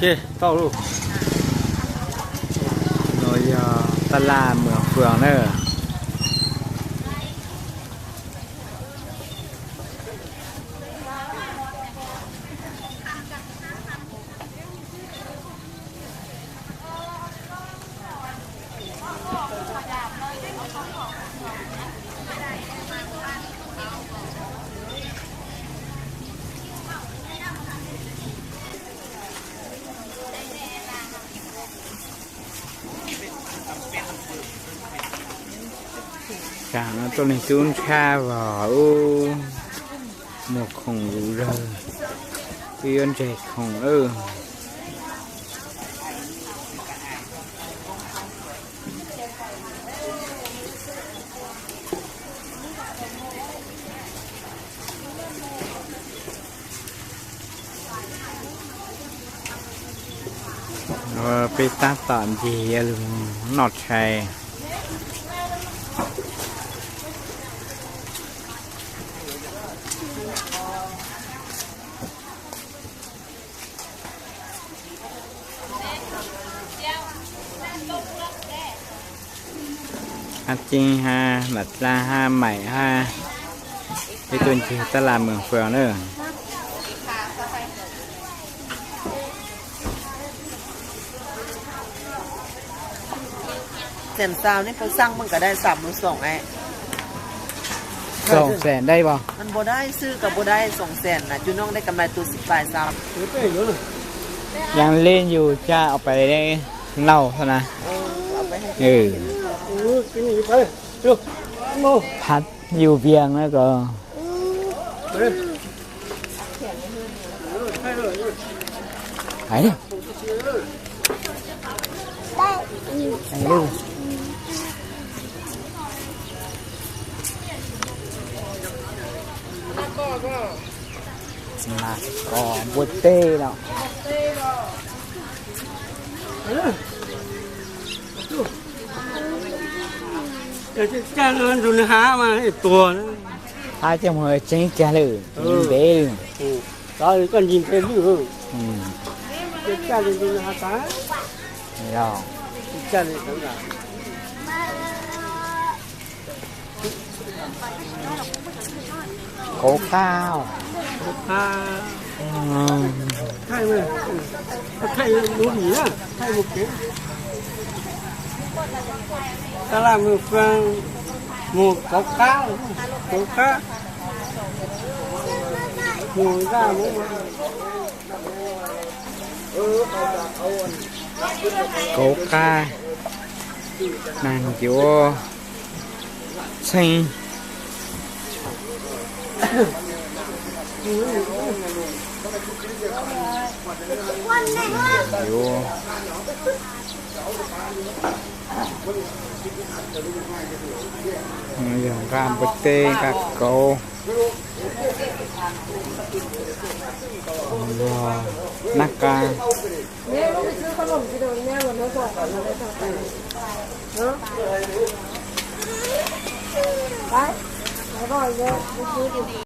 Ces tau lauj. No yog tab laj Mường Phường na. Tsam no tuaj leej tub ntshab vog ub, muag khoom zuj zus, wb yuav ntseg khoom lawm. Peb tab tom ncig lug noj tshais. Hab Ceeb hab Nam Dlaab hab Maim hab peb tuaj ncig tab laj Mường Phường na. Xees xaus neb puas xaj maj ka dai xam lug xoom es. Xoom xees dai pos? Mas puas dai xwb, koj puas dai xoom xees na, cua noob dai kam lais tus xib pais xaus. Yog leej yug caj au pais laug xwb na. Phab yug vias na koj. Mas koj npua teb los. Caj ntsug nws hav mas tuag. Hav coj mus tseeb kiag lawm, tseeb ntev lawm. Koj ncig ntev lawm. Caj ntsug nws hav tas. Kauv qab. Tab laj Mường Phường, mus kauv qab, kauv qab, mus zaj mus. Kauv qab, neeg yuav txheej, yuav yog nqaj npua teb, nqaj kauv, nab qa.